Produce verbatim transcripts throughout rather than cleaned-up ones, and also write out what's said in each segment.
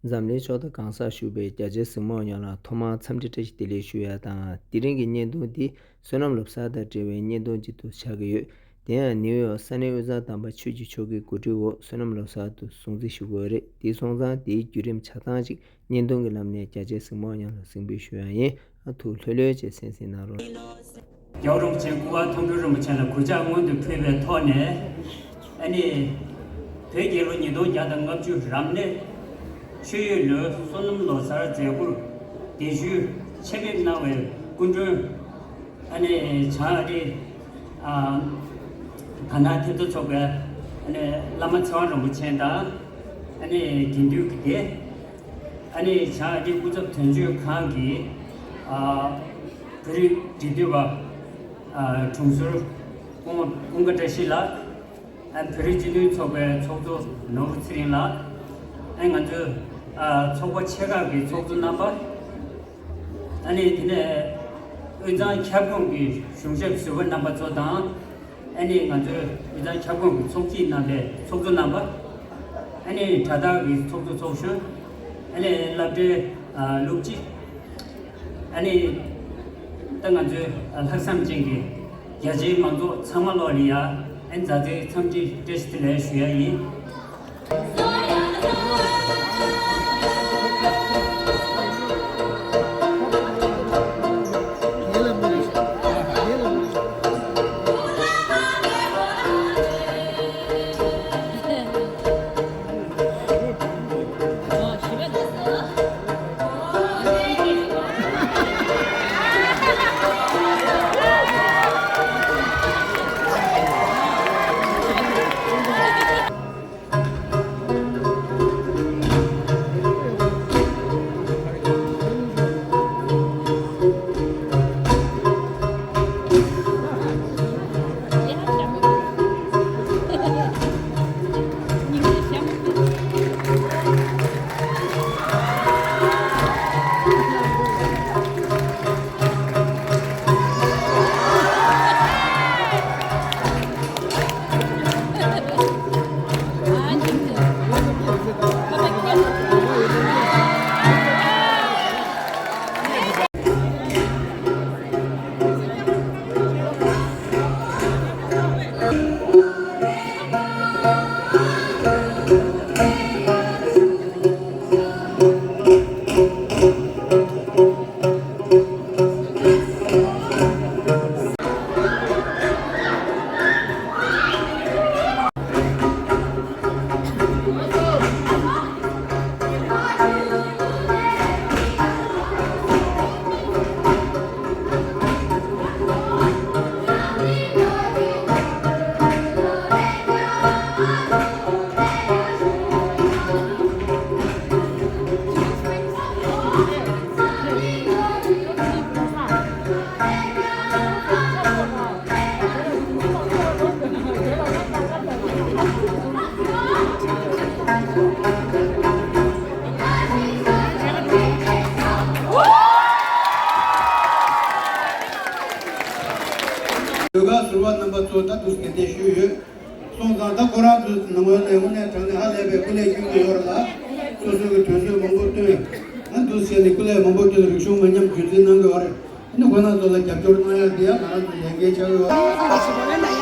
འཛམ་གླིང་ཕྱོགས་མཐའ་གང་སར་བཞུགས་པའི་རྒྱ་ཆེའི་གཟིགས་མོ་བ་ཡོངས་ལ་ཐོག་མར་འཚམས་འདྲི་བཀྲ་ཤིས་བདེ་ལེགས་ཞུ་ཡ་དང་། དེ་རིང་གི་བརྙན་ཐུང་འདི་བསོད་ནམས་ལོ་གསར་དང་འབྲེལ་བའི་བརྙན་ཐུང་ཅིག་ཏུ་ཆགས་ཀྱི་ཡོད། དེ་ཡང་ནིའུ་ཡོག་ས་གནས་དབུས་གཙང་དམ་པ་ཆོས་ཀྱི་ཆོལ་ཁའི་གོ་སྒྲིག་འོག་བསོད་ནམས་ལོ་གསར་དུ་སྲུང་བརྩི་ཞུ་དགོས་རེད། དེ་སོང་ཙང་དེའི་བརྒྱུད་རིམ་ཆ་ཚང་ཅིག་བརྙན་ཐུང་གི་ལམ་ནས་རྒྱ་ཆེའི་གཟིགས་མོ་བ་ཡོངས་ལ་གཟིགས་འབུལ་ཞུ་ཡ་ཡིན། ཨ་ཐུགས་ལྷོད་ལྷོད་བྱས་གསན་གཟིགས་གནང་རོགས། རྒྱལ་བ་རིན་པོ་ཆེ་སྐུ་པར་མཐོང་གྲོལ་རིན་པོ་ཆེ་ལ་གུས་ཕྱག་སྔོན་དུ་ཕུལ་བའི་ཐོག་ནས། ཨ་ནི། བོད་རྒྱལ་ལོ་ཉིས་སྟོང་བརྒྱ་དང་ལྔ་བཅུ་རབ་གནས་ཆོས་ཡོས་ལོའི་བསོད་ནམས་ལོ་གསར་མཛད་སྒོར་གདན་ཞུ་ཆེད་ཕེབས་གནང་བའི་སྐུ་མགྲོན། ཨ་ནི་བྱང་ཨ་རི། ཨ། དྷ་ན་ཐེབས་རྩ་ཚོགས་པའི་ཨ་ནི་བླ་མ་ཚེ་དབང་རིན་པོ་ཆེ་དང་། ཨ་ནི་དགེ་འདུན་གྱི་སྡེ། ཨ་ནི་བྱང་ཨ་རིའི་སྐུ་ཚབ་དོན་གཅོད་ཁང་གི། ཨ། བོད་རིགས་འབྲེལ་མཐུད་པ། ཨ། དྲུང་ཟུར་ཀུན་ཀུན་དགའ་བཀྲ་ཤིས་ལགས། ཨ། བོད་རིགས་སྤྱི་མཐུན་ཚོགས་པའི་ཚོགས་གཙོ་ནོར་བུ་ཚེ་རིང་ལགས། ཨ། ང་ཚོའི། ཨ། ཚོགས་པ་ཆེ་ཁག་གི་ཚོགས་གཙོ་རྣམ་པ། ཨ་ནི་དེ་ནས་དབུས་གཙང་ཁྱབ་ཁོངས་ཀྱི་གཞུང་ཞབས་ཟུར་པ་རྣམ་པ་ཚོ་དང་། ཨ་ནི་ང་ཚོའི་དབུས་གཙང་ཁྱབ་ཁོངས་ཀྱི་ཚོགས་སྐྱིད་རྣམ་པའི་ཚོགས་གཙོ་རྣམ་པ། ཨ་ནི་དྲ་བདག་གི་ཚོགས་གཙོ་ཚོགས་གཞོན། ཨ་ནི་སློབ་གྲྭའི། ཨ། སློབ་སྤྱི། ཨ་ནི་ད་ང་ཚོའི་ལྷག་བསམ་ཅན་གྱི་རྒྱ་ཆེའི་མང་ཚོགས་ཚང་མ་ལོག་ལ་ཡ། ཨ་ནི་མཛའ་བརྩེའི་འཚམས་འདྲི་བཀྲ་ཤིས་བདེ་ལེགས་ཞུ་ཡ་ཡིན། ཟུར་པ་རྣམ་པ་ཚོ་ད་དུ་གདན་འདྲེན་ཞུས་ཡོད། སོང་ཙང་ད་ཁོ་རང་ཚོའི་ནང་ངོས་ནས་དངོས་གནས་དྲང་གནས་ཧ་ལས་པའི་སྐུ་ལས་སྐྱོན་གྱི་ཡོད་རེད་ལ། སོ་སོ་གི་དུས་ཚོད་མང་པོ་བཏོན། ཨ་འདུག་བྱས་ནས་སྐུ་ལས་མང་པོ་བཏོན་རིག་གཞུང་མ་ཉམས་རྒྱུན་འཛིན་གནང་གི་ཡོད་རེད། ཨ་ནི་ཁོ་རང་ཚོ་ལ་རྒྱབ་སྐྱོར་གནང་ཡ་དེ་ཡང་ང་རང་ཚོའི་ལས་འགན་ཆགས་ཀྱི་ཡོད་རེད།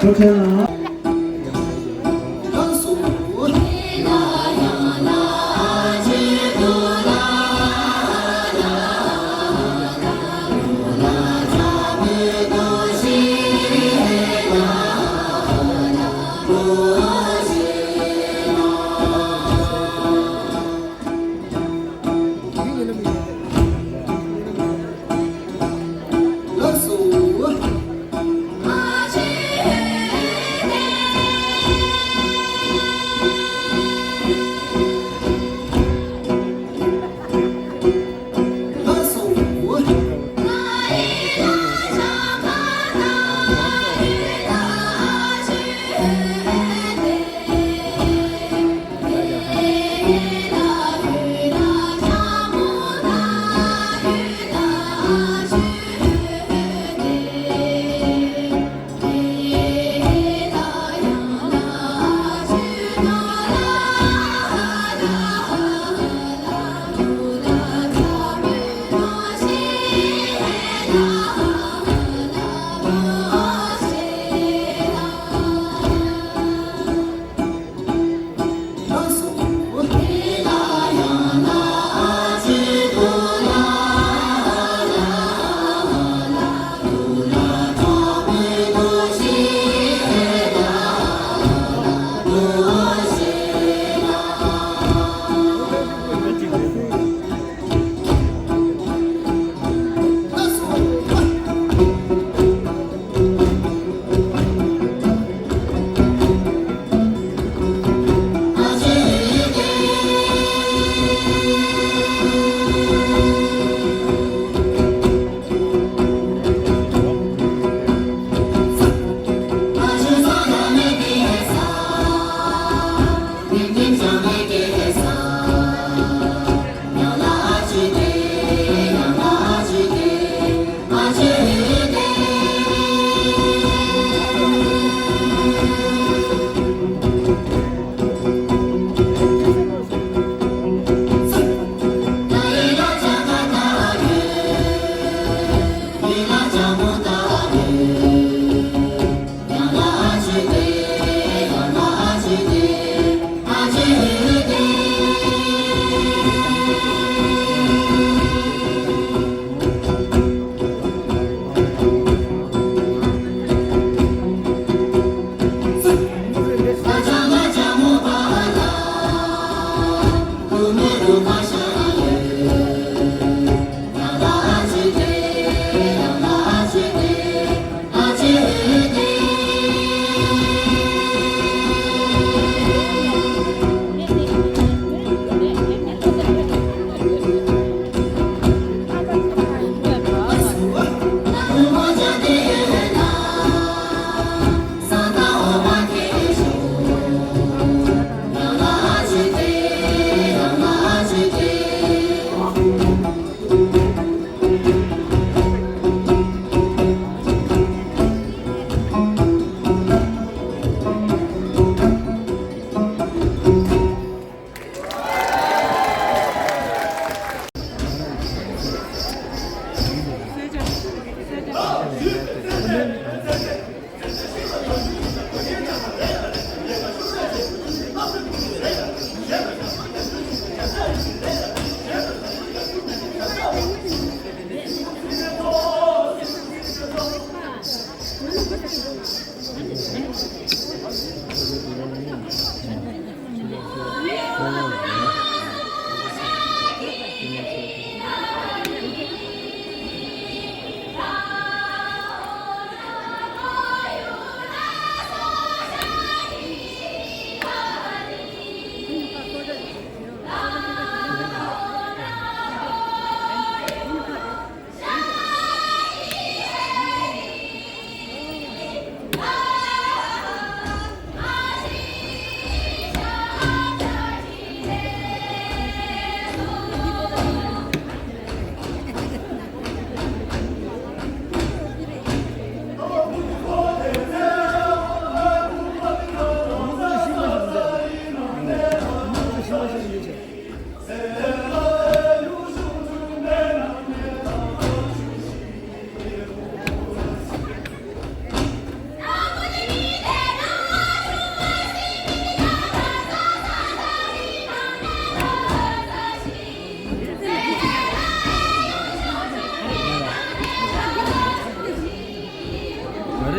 ཐུགས་རྗེ་གནང་།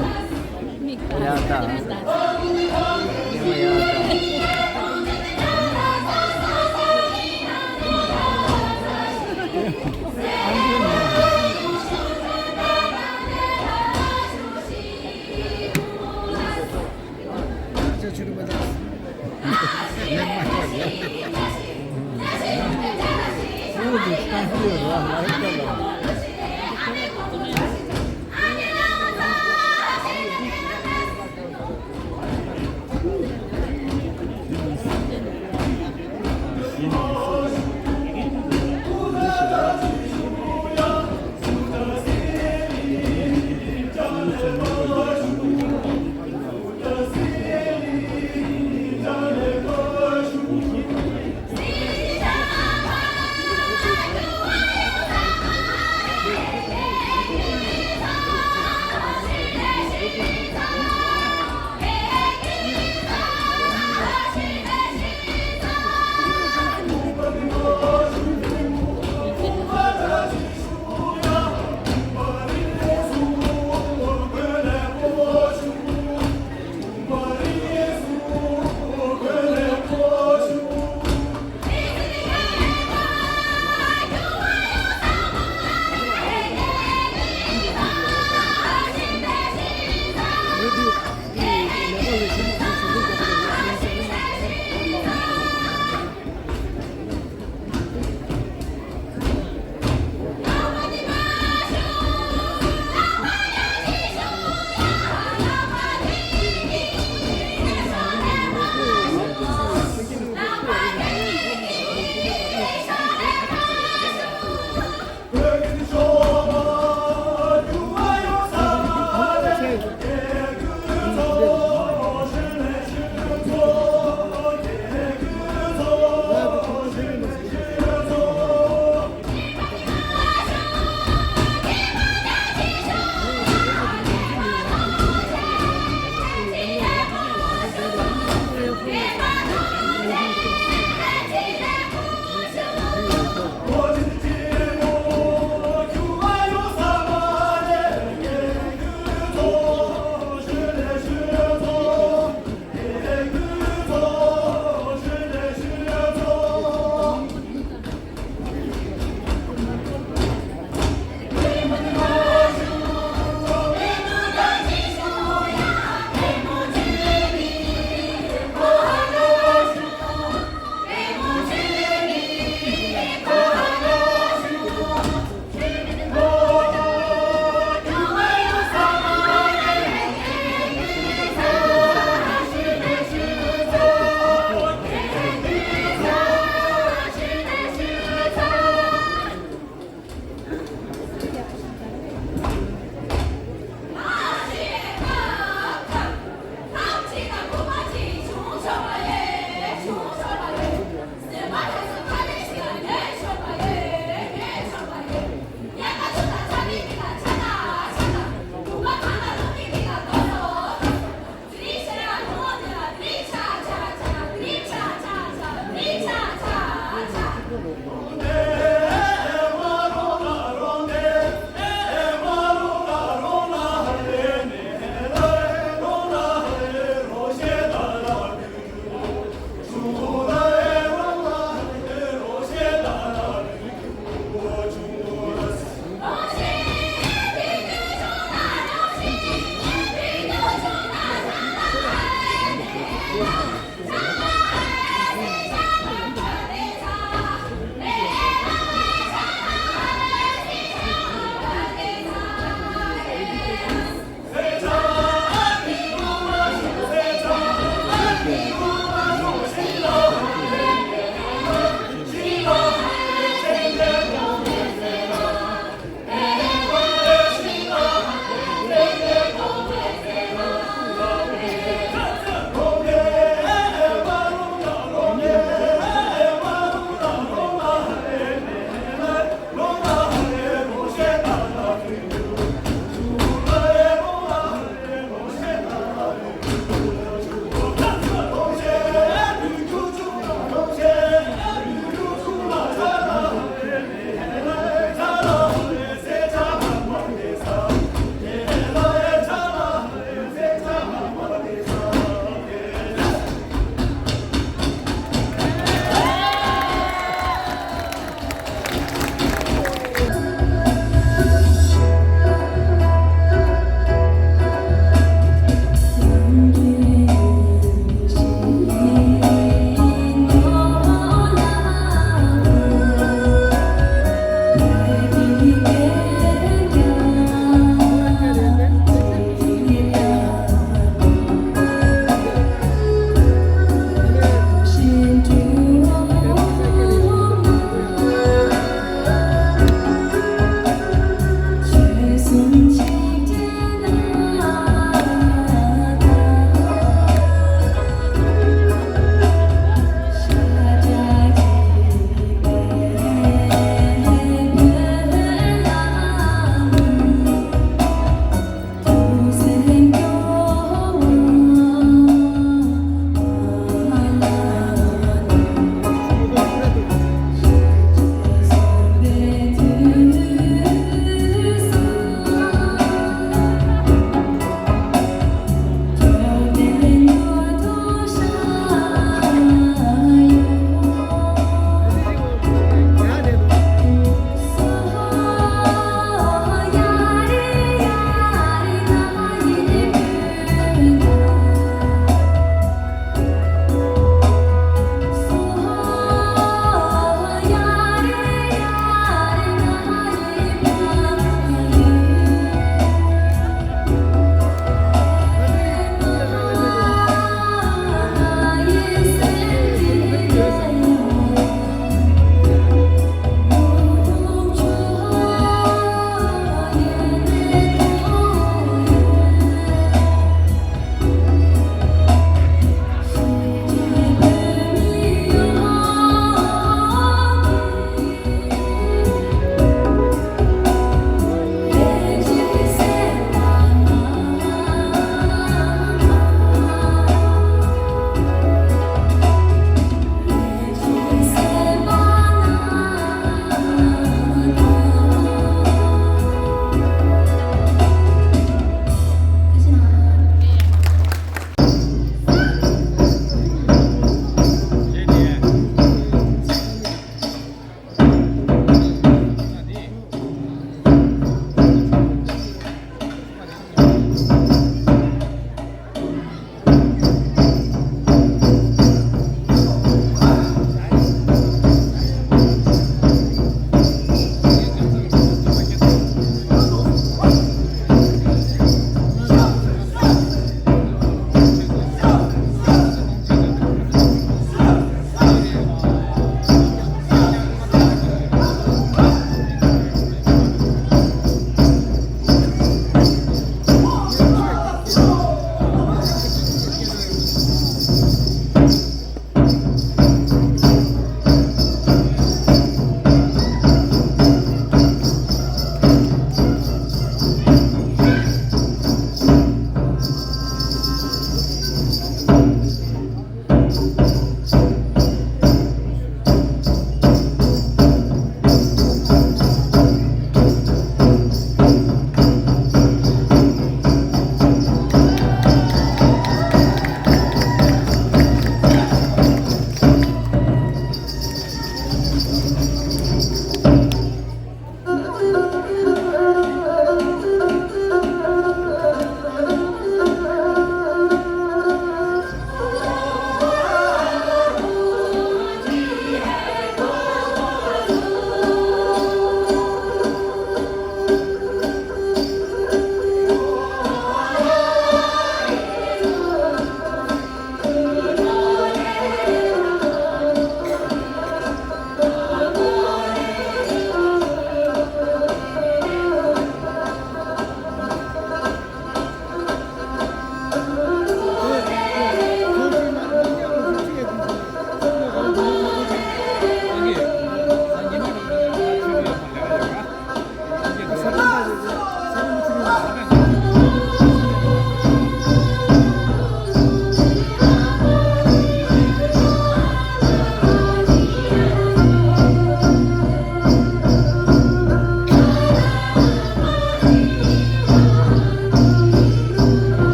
ཡ་ད། ཡ་ད།